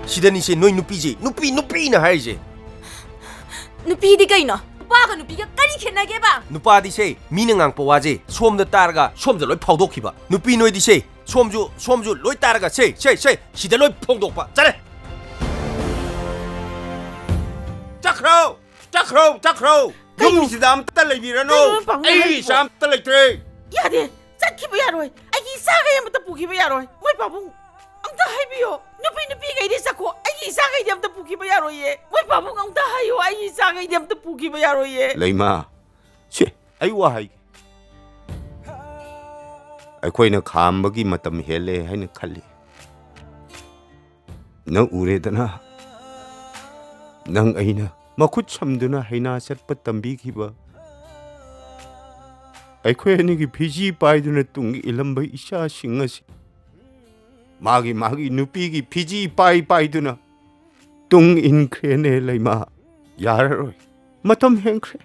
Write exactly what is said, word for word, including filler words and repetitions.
ꯁꯤꯗꯅꯤꯁꯦ ꯅꯣꯏ ꯅꯨꯄꯤꯁꯦ, ꯅꯨꯄꯤ, ꯅꯨꯄꯤꯅ ꯍꯥꯏꯔꯤꯁꯦ꯫ ꯅꯨꯄꯤꯗꯤ ꯀꯩꯅꯣ? ꯅꯨꯄꯥꯒ ꯅꯨꯄꯤꯒ ꯀꯔꯤ ꯈꯦꯠꯅꯒꯦꯕ? ꯅꯨꯄꯥꯗꯤꯁꯦ, ꯃꯤꯅ ꯉꯥꯡꯄ ꯋꯥꯁꯦ ꯁꯣꯝꯗ ꯇꯥꯔꯒ ꯁꯣꯝꯗ ꯂꯣꯏ ꯐꯥꯎꯗꯣꯛꯈꯤꯕ꯫ ꯅꯨꯄꯤ ꯅꯣꯏꯗꯤꯁꯦ, ꯁꯣꯝꯁꯨ, ꯁꯣꯝꯁꯨ ꯂꯣꯏ ꯇꯥꯔꯒ ꯁꯦ, ꯁꯦ, ꯁꯦ, ꯁꯤꯗ ꯂꯣꯏ ꯐꯣꯡꯗꯣꯛꯄ꯫ ꯆꯠꯂꯦ! ꯆꯠꯈ꯭ꯔꯣ! ꯆꯠꯈ꯭ꯔꯣ! ꯆꯠꯈ꯭ꯔꯣ! ꯀꯩꯅꯣ? ꯌꯨꯝꯁꯤꯗ ꯑꯝꯇ ꯂꯩꯕꯤꯔꯅꯨ! ꯀꯩꯅꯣ, ꯄꯥꯕꯨꯡ ꯑꯩ ꯍꯥꯏꯔꯤꯕꯣ? ꯏꯆꯥ ꯑꯝꯇ ꯂꯩꯇ꯭ꯔꯦ! ꯌꯥꯗꯦ! ꯆꯠꯈꯤꯕ ꯌꯥꯔꯣꯏ! ꯑꯩꯒꯤ ꯏꯆꯥꯈꯩ ꯑꯃꯇ ꯄꯨꯈꯤꯕ ꯌꯥꯔꯣꯏ! ꯃꯣꯏ ꯄꯥꯕꯨꯡ! ꯑꯝꯇ ꯍꯥꯏꯕꯤꯌꯣ! ꯅꯨꯄꯤ ꯅꯨꯄꯤꯈꯩꯗꯤ ꯆꯠꯈꯣ! ꯑꯩꯒꯤ ꯏꯆꯥꯈꯩꯗꯤ ꯑꯝꯇ ꯄꯨꯈꯤꯕ ꯌꯥꯔꯣꯏꯌꯦ! ꯃꯣꯏ ꯄꯥꯕꯨꯡ! ꯑꯝꯇ ꯍꯥꯏꯌꯣ! ꯑꯩꯒꯤ ꯏꯆꯥꯈꯩꯗꯤ ꯑꯝꯇ ꯄꯨꯈꯤꯕ ꯌꯥꯔꯣꯏꯌꯦ! ꯂꯩꯃꯥ, ꯁꯦ, ꯑꯩ ꯋꯥ ꯍꯥꯏꯒꯦ꯫ ꯑꯩꯈꯣꯏꯅ ꯈꯥꯝꯕꯒꯤ ꯃꯇꯝ ꯍꯦꯜꯂꯦ ꯍꯥꯏꯅ ꯈꯜꯂꯤ꯫ ꯅꯪ ꯎꯔꯦꯗꯅ, ꯅꯪ ꯑꯩꯅ ꯃꯈꯨꯠ ꯁꯝꯗꯨꯅ ꯍꯩꯅꯥ ꯆꯠꯄ ꯇꯝꯕꯤꯈꯤꯕ, ꯑꯩꯈꯣꯏ ꯑꯅꯤꯒꯤ ꯐꯤꯖꯤ ꯄꯥꯏꯗꯨꯅ ꯇꯨꯡ ꯏꯜꯂꯝꯕ ꯏꯆꯥꯁꯤꯡ ꯑꯁꯤ ꯃꯥꯒꯤ ꯃꯥꯒꯤ ꯅꯨꯄꯤꯒꯤ ꯐꯤꯖꯤ ꯄꯥꯏ ꯄꯥꯏꯗꯨꯅ ꯇꯨꯡ ꯏꯟꯈ꯭ꯔꯦꯅꯦ ꯂꯩꯃꯥ꯫ ꯌꯥꯔꯔꯣꯏ, ꯃꯇꯝ ꯍꯦꯟꯈ꯭ꯔꯦ꯫